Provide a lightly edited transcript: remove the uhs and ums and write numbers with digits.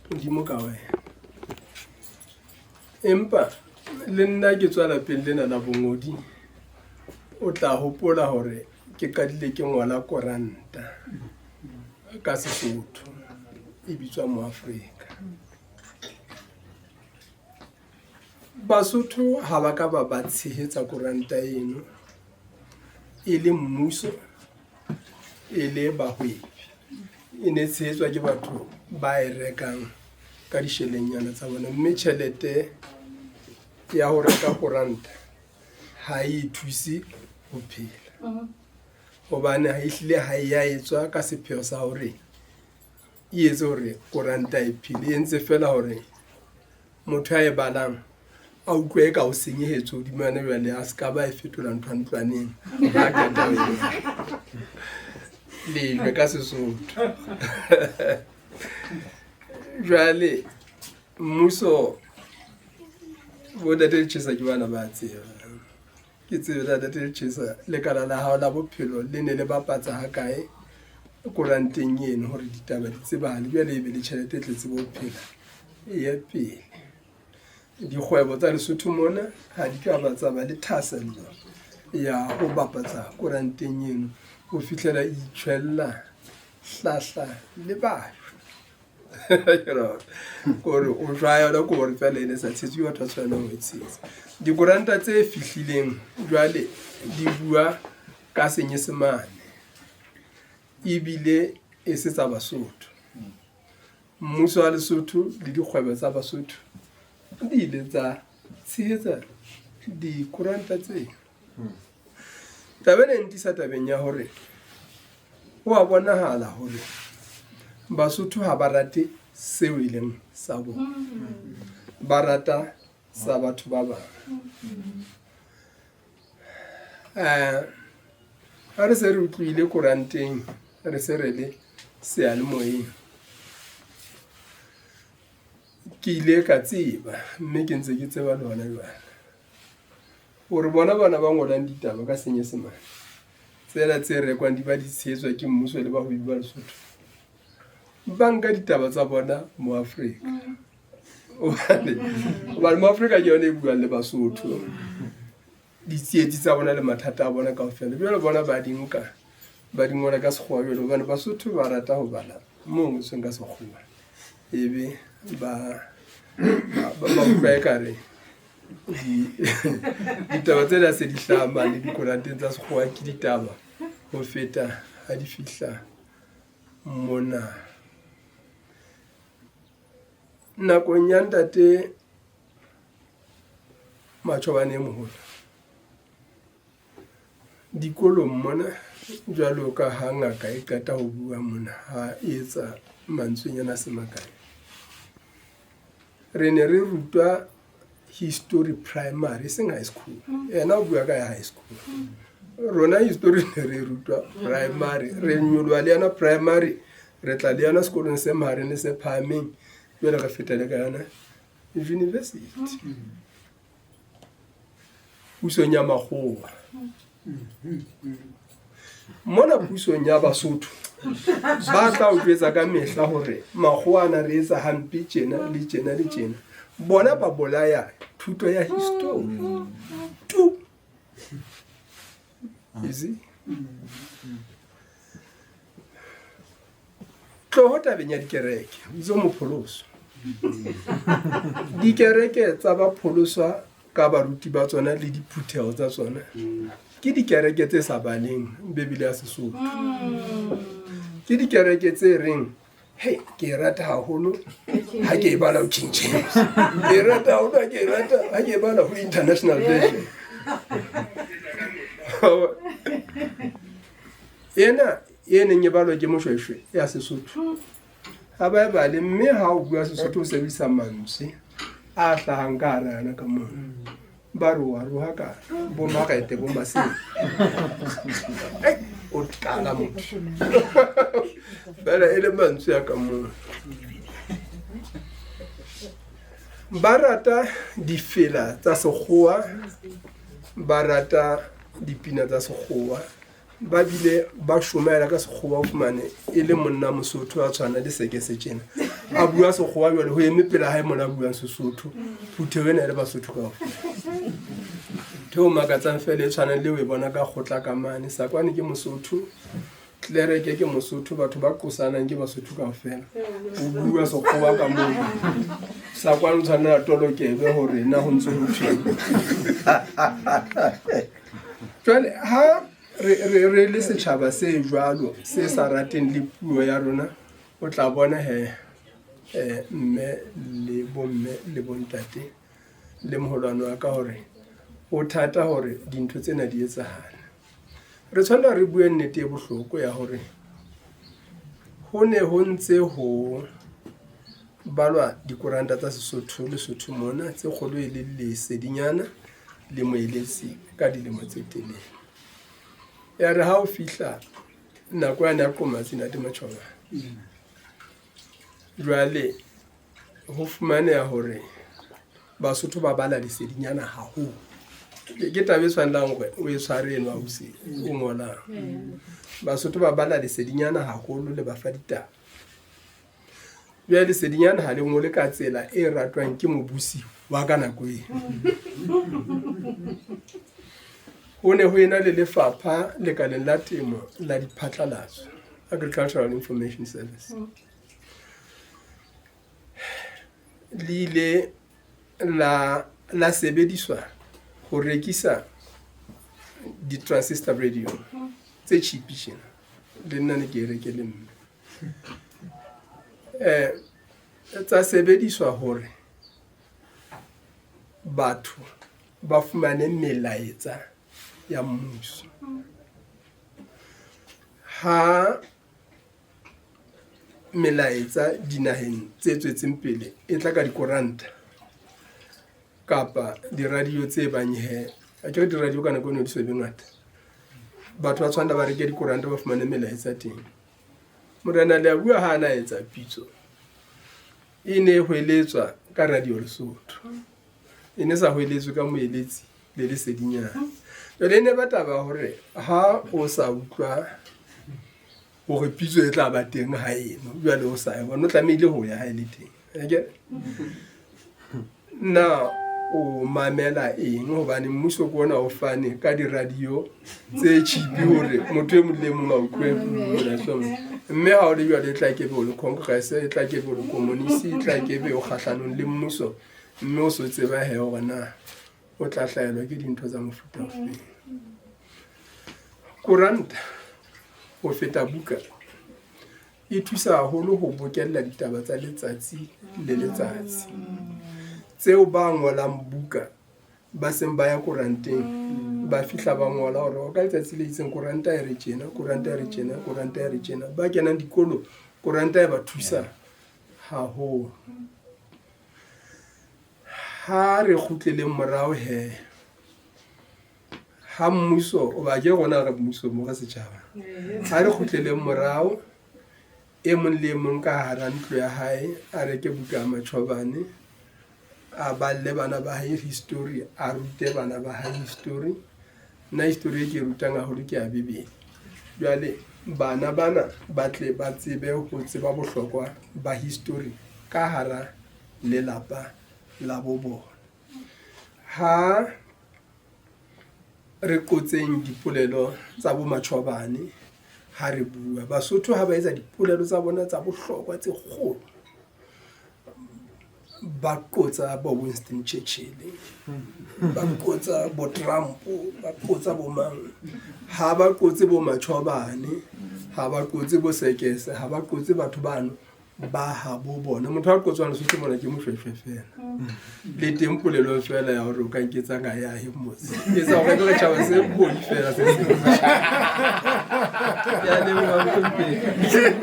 Modimo ka wena. Empa le nna ke tswa lapeng lena la bongodi, o tla hopola hore ke qadile ke ngola koranta ka Sesotho e bitswa Moafrika. Basotho ha ba ka ba ba tshehetsa koranta eno e le mmuso e le bahwebi. E ne tshehetswa ke batho ba e rekang ka dishelengnyana tsa bona, mme tjhelete ya ho reka koranta ha e thuse ho phela. Hobane ha ehlile ha e ya etswa ka sepheo sa hore e etse hore koranta e phele, e entse feela hore motho a e balang a utlwe eka o senyehetswe hodimo yona, jwale a se ka ba e fetola ntho ya ntlwaneng ha qeta ho e lejwe ka Sesotho. Jwale mmuso bo ntate Letjhesa ke bana ba tseba. Ke tsebe ntate Letjhesa lekala la hao la bophelo le ne le bapatsa ha kae koranteng eno hore ditaba di tsebahale, jwale e be le tjhelete e tle tsebe ho phela e ye pele. Dikgwebo tsa Lesotho mona ha di ka ba tsa ba le thahasello ya ho bapatsa koranteng eno ho fihlela e itjhwella hlahla le batho. Kore o jwa yona ke hore fela e ne sa tshetse ke batho ba tshwanelang ho e tshehetsa. Dikoranta tse fihlileng jwale di bua ka Senyesemane ebile e se tsa Basotho. Mmuso wa Lesotho le dikgwebo tsa Basotho di ile tsa tshehetsa dikoranta tsena. Taba ena e ntisa tabeng ya hore ho a bonahala hore Basotho ha ba rate seo e leng sa bona, ba rata sa batho ba bang. Ha re se re utlwile koranteng, re se re le seyalemoyeng, ke ile ka tseba mme ke ntse ke tseba le hona jwale hore bona bana ba ngolang ditaba ka Senyesemane tsena tse rekwang di ba di tshehetswa ke mmuso le bahwebi ba Lesotho, ba nka ditaba tsa bona mo Afrika. Hobane mo Afrika ke yona e buang le Basotho ditsietsi tsa bona le mathata a bona kaofela. Jwale bona ba di nka ba di ngola ka sekgowa jwale, hobane Basotho ba rata ho bala mo ngotsweng ka sekgowa, ebe ba utlwa ekare ditaba tsena se di hlaha mane dikoranteng tsa sekgowa ke ditaba ho feta ha di fihla mona. Nakong ya ntate Matjhobane e moholo dikolong mona, jwalo ka ha ngaka e qeta ho bua mona ha e etsa mantswenyana a se makae, re ne re rutwa history primary, e seng high school. Yena o bua ka ya high school, rona history ne re rutwa primary, re nyoloha le yona primary, re tla le yona sekolong se mahareng le se phahameng, jwale re feta le ka yona university pusong ya makgowa. Mona pusong ya Basotho ba tla o jwetsa ka mehla hore makgowa ana re etsa hampe tjena le tjena le tjena, bona ba bolaya thuto ya history tu. You see? Tloho tabeng ya dikereke, o itse o mopholoswa. Dikereke tsa bapholoswa ka baruti ba tsona le diphutheho tsa tsona ke dikereke tse sa baleng Bibele ya Sesotho. Ke dikereke tse reng hei ke e rata haholo ha ke e bala ho King James, ke e rata haholo ha ke e rata ha ke e bala ho International Version. Ena e neng e balwa ke Moshweshwe ya Sesotho ha ba e bale, mme ha o bua Sesotho o sebedisa mantswe a hlahang ka hara yona ka mono, ba re wa roha ka bo marete bo maseng, o tlala motho fela e le mantswe a ka mono. Ba rata difela tsa sekgowa, ba rata dipina tsa sekgowa, ba bile ba shomaela ka sekgowa, o fumane e le monna Mosotho a tshwana le seke se tjena, A bua Sekgowa jwale ho eme pela hae mona a buang Sesotho. Phutheho ena e le Basotho kaofela. Ntho e makatsang fela e tshwanang le o e bona ka kgotla ka mane. Sakwane ke Mosotho, tlelereke ke Mosotho, batho ba qosanang ke Basotho kaofela. O bua Sekgowa ka moo. Sakwane o tshwanela tolokebe hore na ho ntse ho thweng. Jwale ha re le setjhaba se jwalo se sa rateng le puo ya rona, o tla bona he mme le bomme le bontate le moholwane wa ka hore ho thata hore dintho tsena di etsahale. Re tshwanela re bue nnete e bohloko ya hore ho ne ho ntse ho balwa dikoranta tsa Sesotho Lesotho mona tse kgolo e le Lesedinyana le Moeletsi ka dilemo tse telele. Ya re ha o fihla nako yane ya Qomatsi Ntate Matjhoba, jwale ho fumaneha hore Basotho ba bala Lesedinyana haholo. Ke taba e tshwanelang hore o e tshware eno ausi o ngolang. Basotho ba bala Lesedinyana haholo le ba fa ditaba. Jwale Lesedinyana ha le ngole ka tsela e ratwang ke mobusi wa ka nako eo. Ho ne ho ena le lefapha lekaleng la temo la diphatlalatso, Agricultural Information Service. Le ile la sebediswa ho rekisa di-transistor radio tse cheap tjena. Le nna ne ke e reke le mme. Tsa sebediswa hore batho ba fumane melaetsa ya mmuso. Ha melaetsa dinaheng tse tswetseng pele e tla ka dikoranta kapa di-radio tse bang he, akere di-radio ka nako eno di so be ngata. Batho ba tshwanela ba reke dikoranta ba fumane melaetsa teng. Morena le a bua ha na etsa pitso e ne e hweletswa ka Radio Lesotho. E ne sa hweletswe ka Moeletsi le Lesedinyana. Jwale e ne ba taba hore ha o sa utlwa hore pitso e tla ba teng ha eno, jwale o sa e bona, o tlamehile ho ya ha e le teng. Akere? Na o mamela eng? Hobane mmuso ke ona o fane ka di-radio tse cheap hore motho e mong le mong a utlwe molaetsa. Mme ha o le jwalo e tla ke be o le congress, e tla ke be o le communist, e tla ke be o kgahlanong le mmuso, mme o so tseba he hore na o tla hlahelwa ke dintho tsa mofuta ofeng. Koranta ho feta buka e thusa haholo ho bokella ditaba tsa letsatsi le letsatsi tseo ba ngolang buka ba seng ba ya koranteng ba fihla ba ngola hore ka letsatsi le itseng koranta e re tjena, koranta e re tjena, koranta e re tjena. Ba kenang dikolo koranta e ba thusa haholo. Ha re kgutleleng morao he, ha mmuso o ba ke rona re mmuso mo re setjhaba, ha re kgutleleng morao, e mong le e mong ka hara ntlo ya hae a reke buka ya Machobane, a balle bana ba hae history, a rute bana ba hae history. Nna history e ke e rutang haholo ke ya Bibele. Jwale bana bana ba tle ba tsebe ho tseba bohlokwa ba history ka hara lelapa la bo bona. Ha re qotseng dipolelo tsa bo Machobane ha re bua, Basotho ha ba etsa dipolelo tsa bona tsa bohlokwa tse kgolo, ba qotsa bo Winston Churchill, ba qotsa bo Trump, ba qotsa bo mang. Ha ba qotse bo Machobane, ha ba qotse bo Sekese, ha ba qotse batho bano ba habo bona. Motho a qotswang Lesotho mona ke Moshweshwe fela. Le teng polelong fela ya hore o ka nketsa nga ya he motse. Etsa hore ke tjhaba se boi fela se. Ya leboha mohlomphehi.